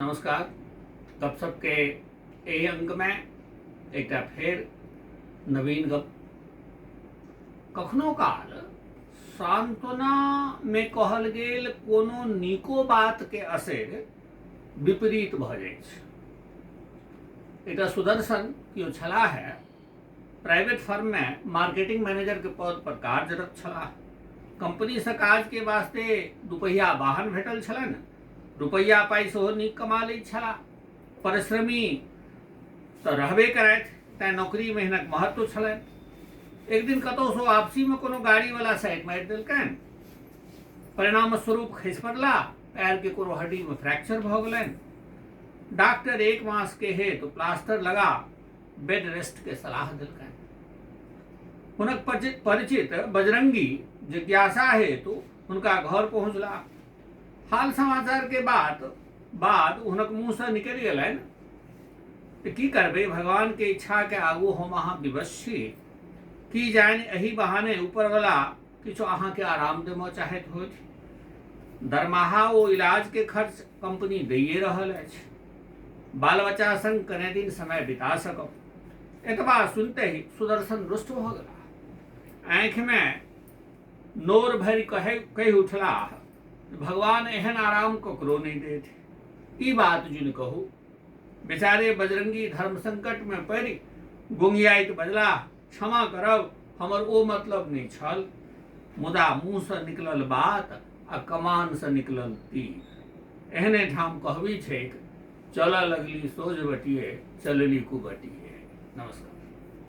नमस्कार। गपशपके एहि अंकमे एकटा फेर नवीन गप। कखनो काल सान्त्वनामे कहल गेल कोनो नीको बातके असरि विपरीत भऽ जाइ छै। एकटा सुदर्शन केओ छलाह है, प्राइवेट फर्ममे मार्केटिंग मैनेजरके पद पर कार्यरत छलाह। कंपनीसँ काजके वास्ते दुपहिया वाहन भेटल छलनि। रुपैआ पाइ सेहो नीक कमा लैत छलाह। परिश्रमी तऽ रहबे करथि, तैँ नौकरीमे हिनक महत्व छलनि। एक दिन कतहुसँ वापसीमे कोनो गाड़ीवला साइड मारि देलकनि, परिणाम स्वरूप खसि पड़ला, पैरके कोनो हड्डीमे फ्रैक्चर भऽ गेलनि। डॉक्टर एक मासके हेतु प्लास्टर लगा बेड रेस्टके सलाह देलकनि। हुनक परिचित बजरंगी जिज्ञासा हेतु हुनका घर पहुँचला। हाल समाचार के बात बाद हुनक मुँहसँ निकलि गेलनि तऽ की करबै, भगवानके इच्छाके आगू हम अहाँ विवश छी। की जानि एहि बहाने ऊपरवला किछु अहाँके आराम देमऽ चाहैत होथि। दरमाहा ओ इलाजके खर्च कंपनी दैए रहल अछि। बाल बच्चा संग कने दिन समय बिता सकब। एतबा सुनते ही सुदर्शन रुष्ट भऽ गेला। आँखिमे नोर भरि कहि उठलाह, भगवान एहन आराम ककरो नहि देथि, ई बात जुनि कहू। बेचारे बजरंगी धर्म संकट में पड़ि गुंगियाइत बजलाह, क्षमा करब, हमर ओ मतलब नहि छल। मुदा मुँहसँ निकलल बात आ कमानसँ निकलल तीर। एहने ठाम कहबी छैक, चलऽ लगली सोझ बटिए, चलली कुबटिए। नमस्कार।